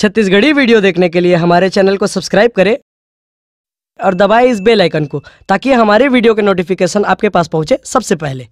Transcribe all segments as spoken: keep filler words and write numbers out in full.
Chhattisgarhi video देखने के लिए हमारे चैनल को सब्सक्राइब करें और दबाएं इस बेल आइकन को, ताकि हमारे वीडियो के नोटिफिकेशन आपके पास पहुंचे सबसे पहले।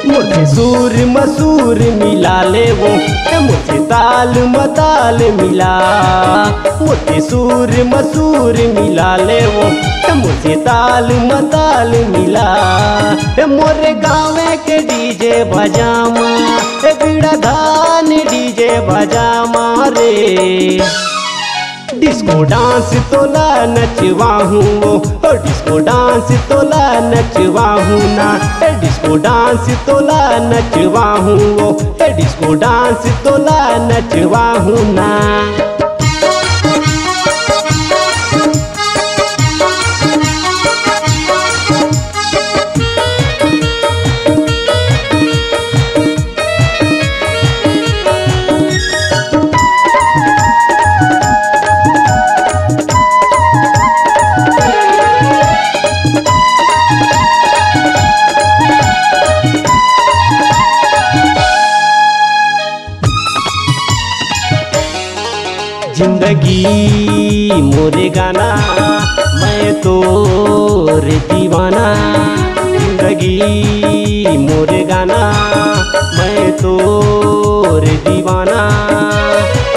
मोर से सुर मसूर मिला ले वो, ए मोर से ताल मताल मिला। मोर से सुर मसूर मिला ले वो, ए मोर से ताल मताल मिला। ए मोरे गाँव के डीजे बजामा, ए बीड़ा धान डीजे बजामा रे। डिस्को डांस तोला नचवाहूँ वो, ओ डिस्को डांस तोला नचवाहूँ ना, ए डिस्को डांस तोला नचवाहूँ वो, ए डिस्को डांस तोला नचवाहूँ ना। जिंदगी मोरे गाना, मैं तोर दीवाना। जिंदगी मोरे गाना, मैं तोर दीवाना।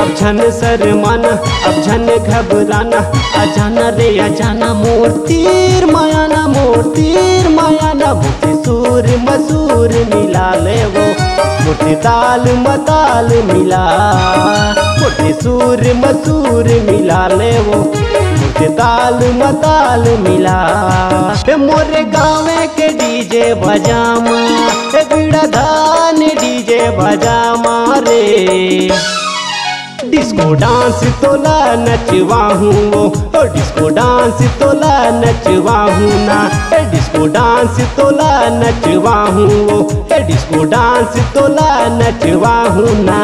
अब झन शर्माना, अब झन घबराना, आ जाना रे आ जाना मोर तीर मायाना, मोर तीर मायाना। मोर से सुर मसूर मिला ले वो, मोर से ताल मताल मिला। मोर से सुर मसूर मिला ले वो, मोर से ताल मताल मिला। ए मोरे गाँव के डीजे बजामा, ए बीड़ा धान डीजे बजामा रे। डिस्को डांस तोला नचवाहूँ वो, ओ डिस्को डांस तोला नचवाहूँ ना, ए डिस्को डांस तोला नचवाहूँ वो, ए डिस्को डांस तोला नचवाहूँ ना।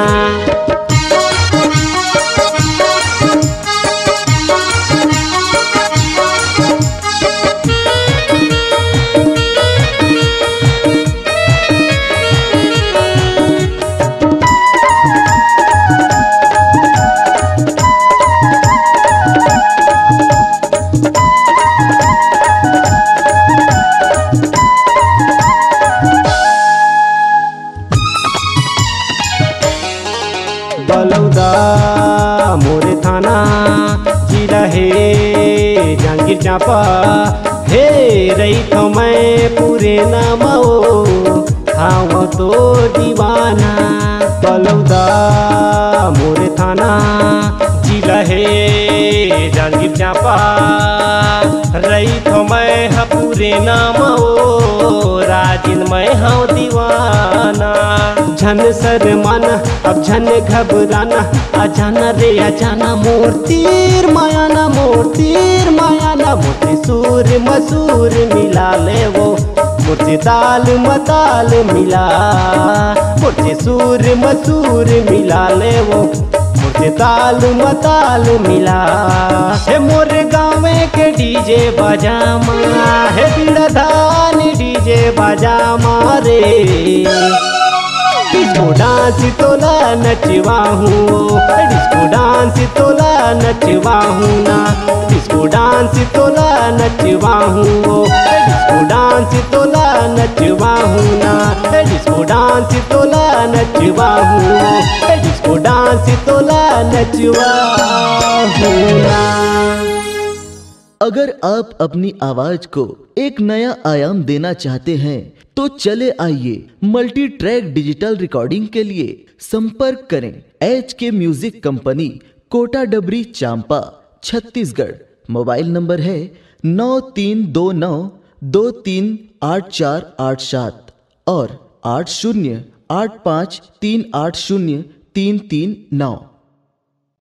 बलौदा मोरे थाना, जिला हे जांजगीर चांपा। हे रही तो मैं पूरे नामो, हाव तो दीवाना। बलौदा मोरे थाना, जिला हे जांजगीर चांपा। रही तो मैं ह पूरे नामो, राजिन मैं हाव दीवाना। झन शर्माना, अब झन घबराना, आ जाना रे आ जाना मोर तीर मायाना, मोर तीर मायाना। मोर से सुर मसूर मिला ले वो, मोर से ताल मताल मिला। मोर से सुर मसूर मिला ले वो, मोर से ताल मताल मिला। हे मोर गाँव के डीजे बजामा, हे बीड़ा धान डीजे बजामा रे। डिस्को डांस तोला नचवाहूँ, डिस्को डांस तोला नचवाहूँ ना। डिस्को डांस तोला नचवाहूँ, डिस्को डांस तोला नचवाहूँ ना। डिस्को डांस तोला नचवाहूँ, डिस्को डांस तोला नचवाहूँ ना। अगर आप अपनी आवाज को एक नया आयाम देना चाहते हैं, तो चले आइए, मल्टी ट्रैक डिजिटल रिकॉर्डिंग के लिए संपर्क करें एच के म्यूजिक कंपनी, कोटा डबरी, चांपा, छत्तीसगढ़। मोबाइल नंबर है नौ तीन दो नौ दो तीन आठ चार आठ सात और आठ शून्य आठ पाँच तीन आठ शून्य तीन तीन नौ।